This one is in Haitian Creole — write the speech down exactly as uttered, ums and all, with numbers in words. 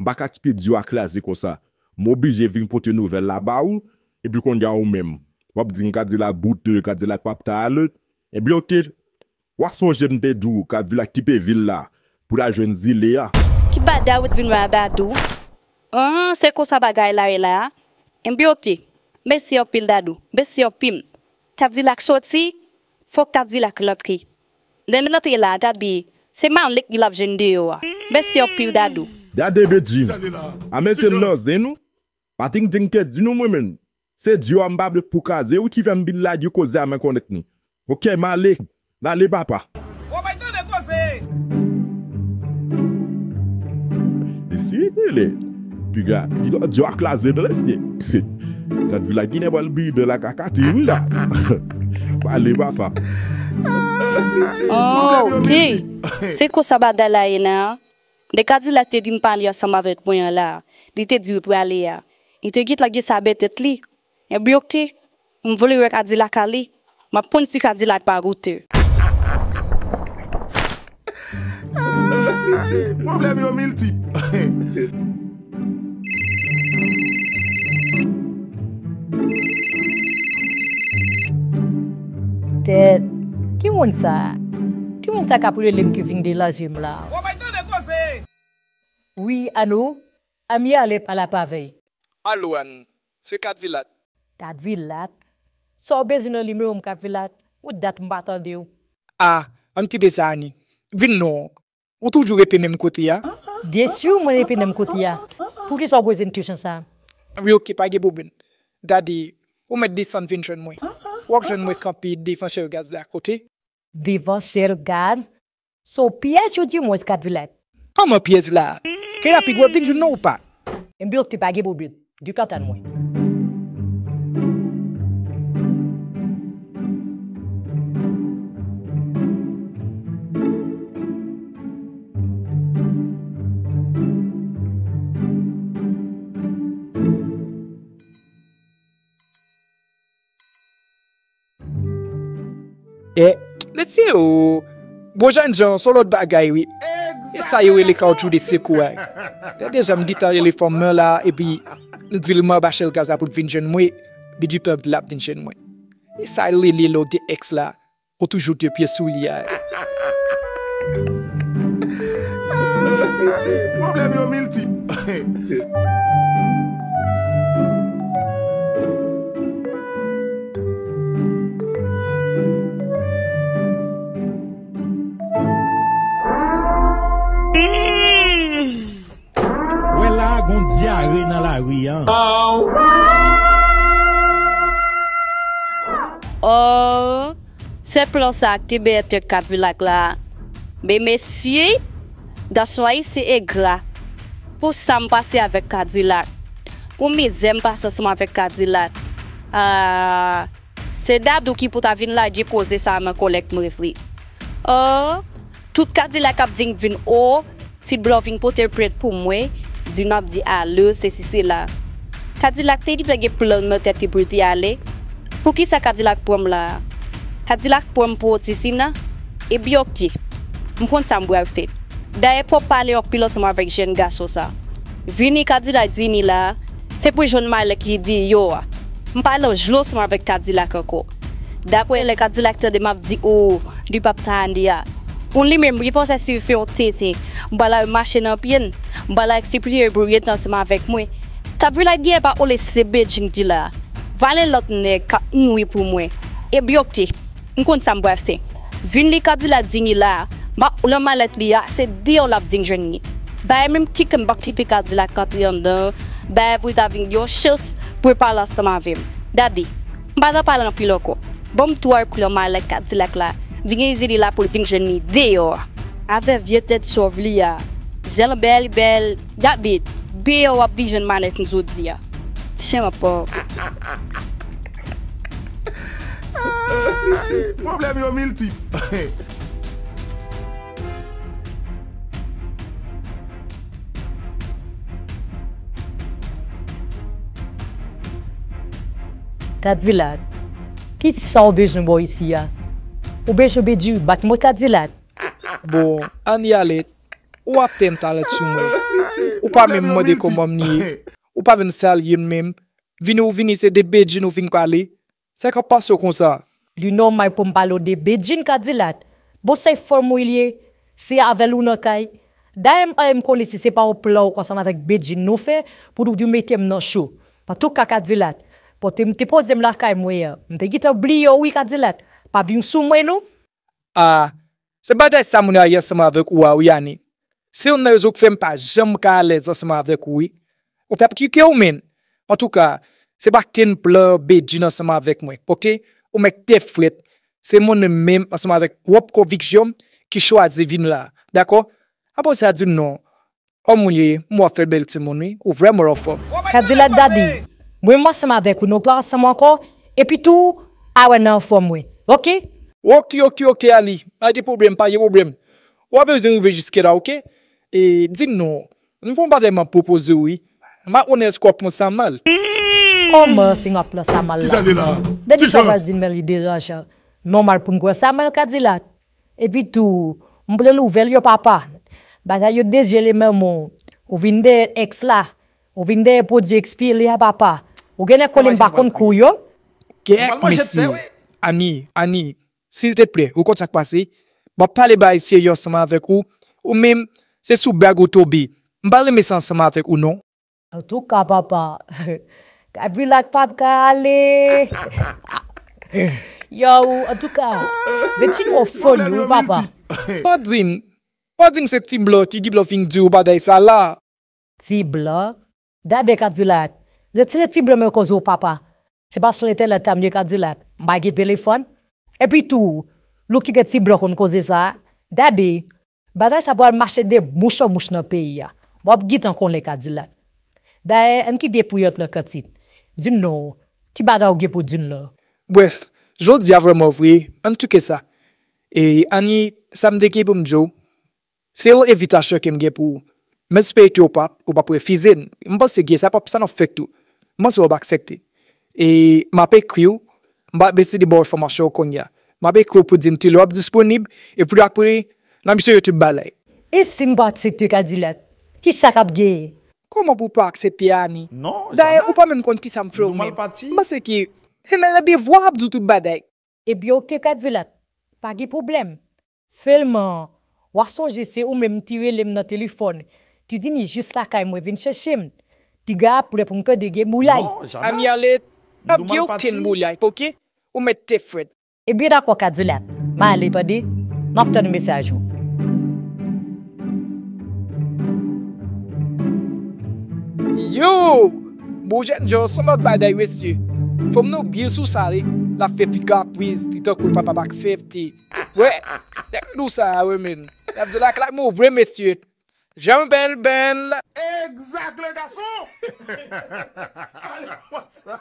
M pa ka kite Dio a kraze konsa. M oblije vin pote nouvèl la ba ou, epi kounye a ou menm, w ap di m Kadilak boute, Kadilak p ap ta ale. Ebyen, oke, w a sonje m te di w Kadilak kite vil la pou l al jwenn zile a. Ki bagay ou t vin wè a Dadou? An, se konsa bagay la ye la a? Ebyen, oke. Mèsi anpil, Dadou. Mèsi anpil. Kadilak soti, fòk Kadilak rantre. Lè l rantre la a, Daddy, se malèt li l ap jwenn deyò a. Mèsi anpil, Dadou. Gade Bedjine, a mete l nan zen nou. Pa ting ting ke di nou mwen menm. Se Dio a m pa vle pou kraze wi ki fè m vin lage koze a men konnèt ni. Oke, m ale. M ale, papa. Mesye, tele. Piga, Dio a kraze dresye. Kadilak genlè pral bride la kakati wi la. M ale, papa. Oh, ok. Se konsa bagay la ye la. Lè Kadilak te di m pale ansanm avèk mwen an la, li te di l prale a. Li te gentan gen sa bè tèt li. Ebyen, oke, m vle wè Kadilak ale. M ap konn si Kadilak pa woutè. Pwoblèm yo miltip. Tèt, ki moun sa a? Ki moun sa k ap rele m ki vin deraje m la? Wi, Anou, Ami ale pale avè l. Alo, Ann, se Kadvilak. Kadvilak? Sa w bezwen nan nimewo m, Kadvilak? Ou dat m pa tande w. A, ann kite sa, Annie. Vin non. Ou toujou repe menm kote a? Byen si mwen repe menm kote a. Poukisa w poze m kesyon sa a? Wi, oke, pa gen pwoblèm. Daddy, ou mèt desann vin jwenn mwen. W ap jwenn mwen kanpe devan Shell Gaz la, oke? Devan Shell Gaz? Se yon pyèj ou di mwen, Kadvilak? Kòman pyèj la? Kè la pi gwo, w ap vin jwenn non ou pa? Enben, oke, pa gen pwoblèm. Dekantan mwen. E, mesye o, bon jènjan, se yon lòt bagay, wi. E sa yo rele kawotchou de sekou a. Gade jan m gentan rele fanm nan la, epi m di l m anba Shell Gaz la pou l vin jwenn mwen, Bidjipè di l ap vin jwenn mwen. E sa l rele lòt de èks la, ou toujou de pye sou li a. Pwoblèm yo miltip. Wè la, gon dyare nan lari a. Oh, se plan sa ak te bètè Kadvilak la. Men mesye, gason ayisyen engra. Pou sa m pase avèk Kadvilak. Pou mizè m pase ansanm avèk Kadvilak. Ah, se Dadou ki pou ta vin lage koze sa a nan kòlèg mwen vre. Oh, tout Kadilak ap vin vin o, ti blan vin pote plent pou mwen, di m ap di ale, sesi sela. Kadilak te di pa gen plan nan tèt li pou l te ale. Poukisa Kadilak pran m la a? Kadilak pran m pou otisim nan? Ebyen oke, m konn sa m pral fè. Dayè pwòp pale anpil ansanm avèk jèn gason sa. Vini Kadilak di ni la, se pou jwenn malèt ki deyò a. M pale anjlo ansanm avèk Kadilak ankò. Daprè lè Kadilak tande m ap di o, li p ap ta ane a. Pou li menm, li panse si l fè yon tenten, m pral al mache nan pye l, m pral al sipliye pou l ret ansanm avèk mwen. Kadvilak genlè pa ole se Bedjine ki la. Vale lòt nèg k ap mouri pou mwen. Ebyen oke, m konn sa m pral fè. Vin li Kadilak di ni la, m ap lan malèt li a, se deyò l ap vin jwenn li. Bay menm ti kè m p ap kite Kadilak antre anndan, bay pou l ta vin gen yon chans pou l pale ansanm avè m. Gade, m pa nan pale anpil ankò. Ban m tou al pran malèt Kadilak la, vin gen zile la pou l vin jwenn li deyò a. Avè vye tèt chòv li a, jan l bèl, bèl, gade, deyò w ap vin jwenn malèt m jodi a. Chen w ap pòp. Pwoblèm yo miltip. Kadvilak, ki sa w bezwen bò isi a? Ou bezwen Bedjine bat mwen Kadvilak? Bon, Annie ale, ou ap pè m talè sou mwen. Ou pa menm mande kòman m ye. Ou pa vin salye m menm. Vini ou vini se de bedjin ou vin pale. Sa k ap pase w konsa? Li nòmal pou m pale w de bedjin Kadilat. Bon, se fanm ou li ye. Se avè l ou nan kay. Dayè m, m konnen si se pa yon plan ou ansanm avèk bedjin nou fè pou nou di w mete m nan cho. Antouka Kadilat. Bon, te, m te poze m lakay mwen an. M te gentan bliye w wi Kadilat. Pa vin sou mwen non. A, se bagay sa moun yo ye ansanm avèk ou a wi Ani. Se youn nan rezon k fè m pa janm ka alèz ansanm avèk ou wi. Ou fè ap kike ou menm. Antouka, se pa k te n plan bedjin ansanm avèk mwen, oke? Ou mèt te frèt. Se moun menm ansanm avèk pwòp konviksyon m ki chwazi vin la, dakò? Apre sa di m non. Òm ou ye, m wè w ap fè bèl timoun wi, ou vrèman anfòm. Kadilat Daddy, mwen m ansanm avèk ou, nou pa ansanm ankò, epi tou, a wè nan anfòm wi, oke? Oke, oke, oke, Ali, pa gen pwoblèm, pa gen pwoblèm. W ap bezwen rive jiske la, oke? E, di m non, m gon bagay m ap pwopoze w wi. M pa konnen èske w ap pran sa mal. Kòman si m ap pran sa mal la? Depi sa w pral di m men li deranjan. Nòmal pou m pran sa mal Kadilat. Epi tou, m pran nouvèl yo papa. Bagay yo dejele manman w. Ou vin dèyè èks la. Ou vin dèyè pwodui ekspire a papa. Ou genlè konnen m pa konn kou yo. Kèk mesye. Ani, Ani, silteplè, ou konn sa k pase? M ap pale bagay serye ansanm avèk ou. Ou menm, se sou blag ou tonbe. M pa renmen sa ansanm avèk ou non. Antouka papa, Kadilak p ap ka ale. Yow, antouka, Bedjine ou fò li wi papa. Pa di m, pa di m se Ti Blan, Ti Blan vin di w bagay sa la. Ti Blan? Dayè Kadilak, se Ti Blan mwen koze w papa. Se pa sou entènèt la m ye Kadilak, m pa gen telefòn. Epi tou, lou kite Ti Blan konn koze sa. Dayè, bagay sa pral mache de mouch an mouch nan peyi a. W ap gentan konnen Kadilak. Dayè, ann kite pou yon lòt kantik. Di m non, ki bagay ou gen pou di m lan? Brèf, jodi a vrèman vre, ann tcheke sa. E Ani, sa m te gen pou m di w, se yon envitasyon ke m gen pou ou. M espere ke w p ap, w p ap refize l. M panse ke sa p ap, sa n ap fè tou. M panse w ap aksepte. E m ap ekri w, m ap eseye ba w enfòmasyon yo kounye a. M ap ekri w pou di m kilè w ap disponib, epi apre, n ap jere tout bagay. E si m pa aksepte Kadilak, kisa k ap genyen? Kòman pou w pa aksepte Ani? Dayè, ou pa menm konn kisa m fè w menm. M panse ke se nan randevwa w ap di w tout bagay. Ebyen oke Kadilak, pa gen pwoblèm. Sèlman, w a sonje se ou menm ki rele m nan telefòn, ki di m jis lakay mwen vin chèche m. Piga apre pou m tande gen boulay. Ani ale, p ap gen okenn boulay, oke? Ou mèt te frèt. Ebyen dakò Kadilak, m ale tande. M ap tann mesaj ou. Yo! Bon jènjan ansanm ak bagay mesye. Fanm nan byen sou sa wi. L ap fè fi kapriz, li tankou papa Bak Fèfti. Wè, nèg nou sa a wi menn. L ap di l ak lame vre mesye. Jan bèl bèl. Exact le garçon. Ale konsa.